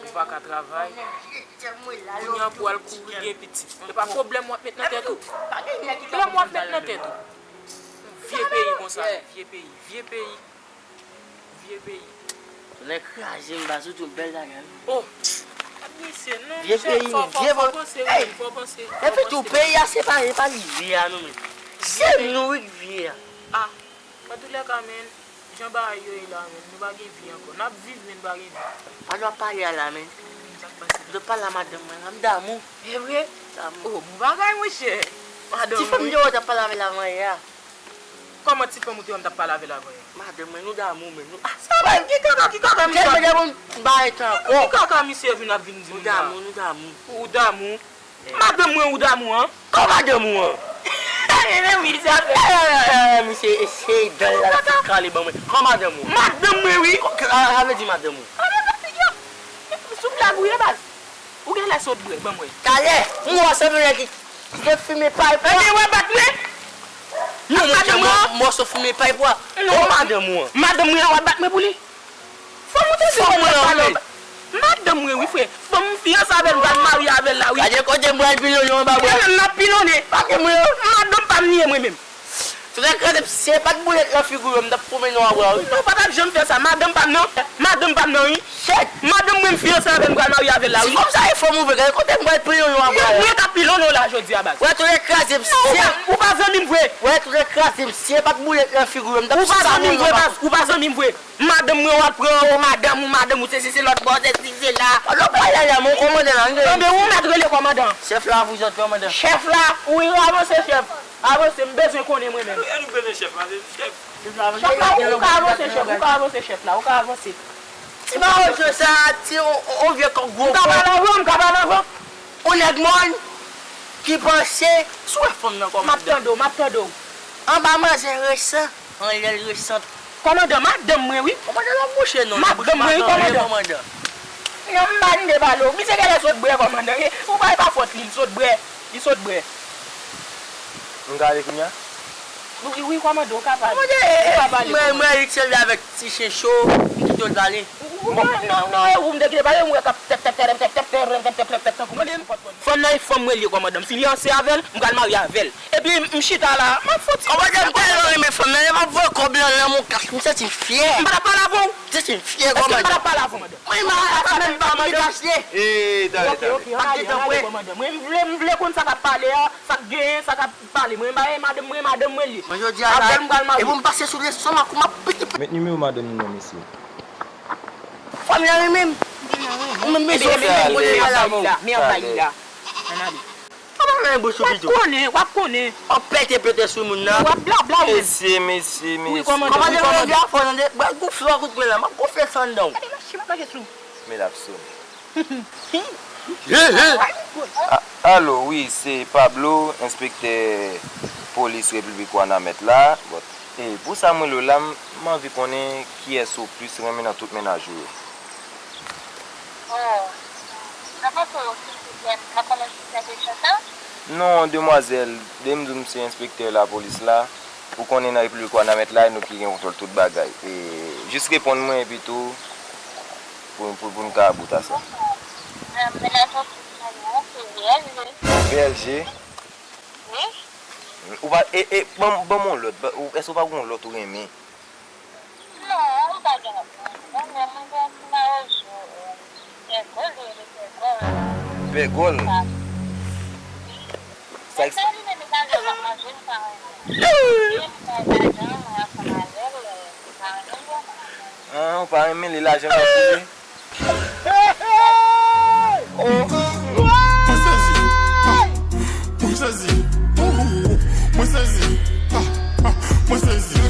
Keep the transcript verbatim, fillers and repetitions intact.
Ou pa ka travay. Kounye a pou al kouri gen pitit. E pa pwoblèm w ap met nan tèt ou. Pwoblèm w ap met nan tèt ou. Vye peyi konsa, vye peyi, vye peyi. Vye peyi. Tonnè kraze m, baz, ou tou bèl lagay. Oh! Misye, non, vye peyi, fò, fò, vye fò panse, wi, fò panse, fò panse. Epi tou, peyi a se pa, se pa li vye a, non, men. Se nou, wi, k vye a. Ah, antoulèka, men, jan bagay yo ye la, men, nou pa gen vi ankò. N ap viv, men nou pa gen vi. Pa nou ap pale a la, men. Sa k pase? M t ap pale a madanm mwen la, m damou. E vre? Damou. Oh, bon bagay, monchè. Madanm mwen. Ti fanm deyò w t ap pale avè l avan yè a. Kòman ti fanm ou te wè m t ap pale avè l avan yè? Madanm mwen, nou damou, men nou, ah, sa va, ki kaka, ki kaka misye ap vin? Ki kaka misye vin ap vin di moun la? Nou damou, nou damou. Ou damou? Madanm mwen ou damou an? Kò madanm ou an? Wi, sa fè. Eh, misye eseye dan l la, l ap kale ban mwen. Kò madanm ou? Madanm mwen, wi. Kò, kò, sa vle di madanm ou? Sou blag ou ye, baz. Ou genlè sot bwè, ban m wè. Talè, m wè w sanble nèg ki, ki te fimen pay pou. Ebyen, w ap bat mwen? Non, monchè, m wè w sanble fimen pay pou. Non. Kò madanm ou an? Madanm mwen an, w ap bat mwen pou li? Fanm ou te di mwen nan pale. Madanm mwen, wi, frè. Fanm m fiyanse avè l, m pral marye avè l la, wi. Gade kote m pral pilonnen anba bra. Gade m ap pilonnen. Madanm pa m li ye mwen menm. Tonnè kraze m, si se pa t boulèt nan figi w, m t ap foumen nan bra w, wi. Non, ou pa t ap janm fè sa. Madanm pa m nan. Madanm pa m nan, wi. Shit! Madanm mwen m fiyanse avè l, m pral marye avè l la, wi. Ti fanm sa e fanm ou vre, gade kote m pral pilonnen anba bra w. Mwen k ap pilonnen w la jodi a, baz. Wè, tonnè kraze m, si se. Ou pa zanmi m vre. Wè, tonnè kraze m, si se pa t boulèt nan figi w, m t ap foumen nan bra w. Ou pa zanmi m vre, baz. Ou pa zanmi m vre. Madanm mwen w ap pran, o madanm ou, madanm ou, se, se, se lòt bò, se si, se la. Kòmandan la, mon kòmandan la, ann rele. Anben, ou mèt rele kòmandan. Chèf la, vous êtes kòmandan. Chèf la, wi, avanse, chèf. Avanse, m bezwen konnen mwen menm. Ann nou, ann nou konnen chèf la, chèf. Chèf la, ou ka avanse, chèf, ou ka avanse, chèf la, ou ka avanse. Ti mawozo sa, ti, on, on, on vye kòk gwo kò. M ka pale avan, m ka pale avan. On nèg mòn ki panse. Si w wè fanm nan, kòmandan. M ap tande w, m ap tande w. Anba manzè resan. Anlè l resant. Kòmandan, madanm mwen, wi. Kòmandan la mouche non, li bouch madan, wi, kòmandan. Non, m pa tande pale w. Misye genlè sot bwè, kòmandan. E, ou pa, e pa fòt li, li sot bwè. Li sot bwè. M ka ale kounye a? Wi, wi, kòmandan, ou ka pale. Kòmandan, e, e, ou ka pale, mwen, kòmandan. Mwen, li t sèvi avèk ti chen cho, m kite l pale. Non, non, non, e ou m te kite pale, m wè k ap tèp, tèp, tèp, tèp, tèp, tèp, tèp, tèp, tèp, tèp, tankou mwen. Fanm nan e fanm mwen li ye, kòmandan. M fiyanse avè l, m pral marye avè l. Epi m chita la, m ap fè yon ti. Kòmandan, m tèlman renmen fanm nan, lè m ap voye kòb lan nan mon kach, m santi m fyè. M pa t ap pale avè w. M santi m fyè, kòmandan. Èske m pa t ap pale avè w, madanm? Mwen, m pa menm pa pale kach li. E, talè, talè. Ok, ok, ok, ann ale, ann ale, kòmandan. Mwen, m vle, m vle konn sa k ap pale a, sa k genyen, sa k ap pale. Mwen, m pa, e madanm mwen, madanm mwen li ye. Mwen, jodi a la, avè l m pral marye. Epi m pase sou leson, m a kou m ap pete. Met nimewo madanm nou non, mesye. Fanm nan renmen m. Ou menm bezwen fè kote l al avè w. Men anba li la. Ann ale. Papa nan bouch ou pito. W ap konnen, w ap konnen. W ap pete pete sou moun nan. W ap blabla ou menm. Mesye, mesye, mesye. Wi, kòmandan, wi, kòmandan. Papa nan gafon nan de, bwè gou flò kout pwen la, m ap gonfle sa anndan w. Gade mache m ap mache sou. Men l ap sou. He, he. A, alo, wi, se Pablo, enspektè polis Repiblik Wanament la. Bon, e, pou sa m rele w la, m, m anvi konnen kiyès ou plis renmen nan tout mennaj ou yo. Oh, sa pa fè yo silvouplè, m ka konnen kisa kesyon sa? Non, demwazèl, de m di w m se enspektè lapolis la, ou konnen nan Repiblik Wanament la, e nou ki gen kontwòl tout bagay. E, jis reponn mwen, epi tou, pou, pou, pou n ka bout a sa. Ah, mennaj ou plis renmen an, se V L G. V L G? Wi. Ou pa, e, e, ban, ban m yon lòt, ba, ou, èske ou pa gen yon lòt ou renmen? Non, m pa gen lòt. Mwen, mwen, mwen gen yon ti mawozo, euh, Pè Gòl, li rele Pè Gòl. Pè Gòl? Sa, wi. Sa, li menm, li pa janm ap manje, m pa renmen. Li pa janm ansanm avè l, euh, m pa renmen l. Ah, ou pa renmen li, lajan l ap boule? Oh. Mwen sezi. Ah, mwen sezi. Oh, mwen sezi. Ah, ah, mwen sezi.